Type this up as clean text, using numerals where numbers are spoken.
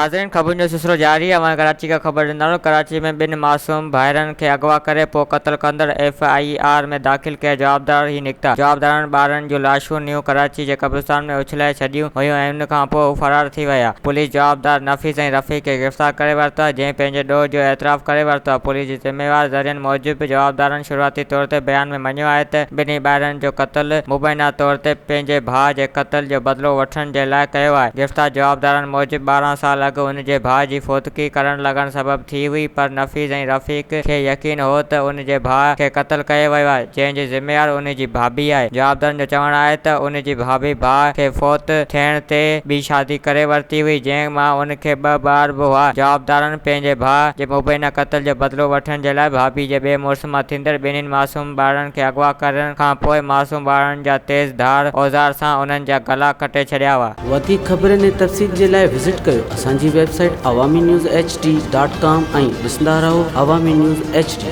ناظرين خبرن جو سلسلو جاري آهي اوهان کي ڪراچي کان خبر ڏينداسون ڪراچي ۾ ٻن معصوم ڀائرن کي اغوا ڪري پوء قتل ڪندڙ ايف I R ۾ داخل ڪيل جوابدار هي نڪتا جوابدارن ٻارڙن جون لاشون نيو ڪراچي جي قبرستان ۾ اڇلائي ڇڏيون هيون ۽ ان کان پوء هو فرار ٿي ويا پوليس جوابدار نفيس ۽ رفيق کي گرفتار ڪري ورتو آهي جنهن پنهنجي ڏوهه جو اعتراف ڪري ورتو آهي پوليس جي ذميوار ذريعن موجب جوابدارن شروعاتي طور تي بيان ۾ مڃيو آهي ته ٻنهي ٻارڙن جو قتل مبينا طور تي پنهنجي ڀاء جي قتل جو بدلو وٺڻ جي لاء ڪيو آهي. گرفتار جوابدارن موجب 12 سال اڳ ان جي ڀاء جي فوتگي ڪرنٽ لڳڻ سبب ٿي هئي پر نفيس ۽ رفيق کي يقين هو ته ان جي ڀاء کي قتل ڪيو ويو آهي جنهن جي ذميوار ان جي ڀاڀي آهي. جوابدارن جو چوڻ آهي ته ان جي ڀاڀي ڀاء کي فوت ٿيڻ تي ٻي شادي ڪري ورتي هئي جنهن مان ان کي ٻه ٻار به هئا. جوابدارن پنهنجي ڀاء جي مبينا قتل جو بدلو وٺڻ جي لاء ڀاڀي جي ٻئي مڙس مان ٿيندڙ ٻنهين معصوم ٻارڙن کي اغوا ڪرڻ کان پوء معصوم ٻارڙن جا تيز ڌار اوزار سان انهن جا گلا ڪٽي ڇڏيا هئا. وڌيڪ خبرن ۽ تفصيل جي لاء وزٽ ڪيو اسان جي website Awami news H D dot com ۽ ڏسندا رهو عوامي نيوز ايڇ ڊي.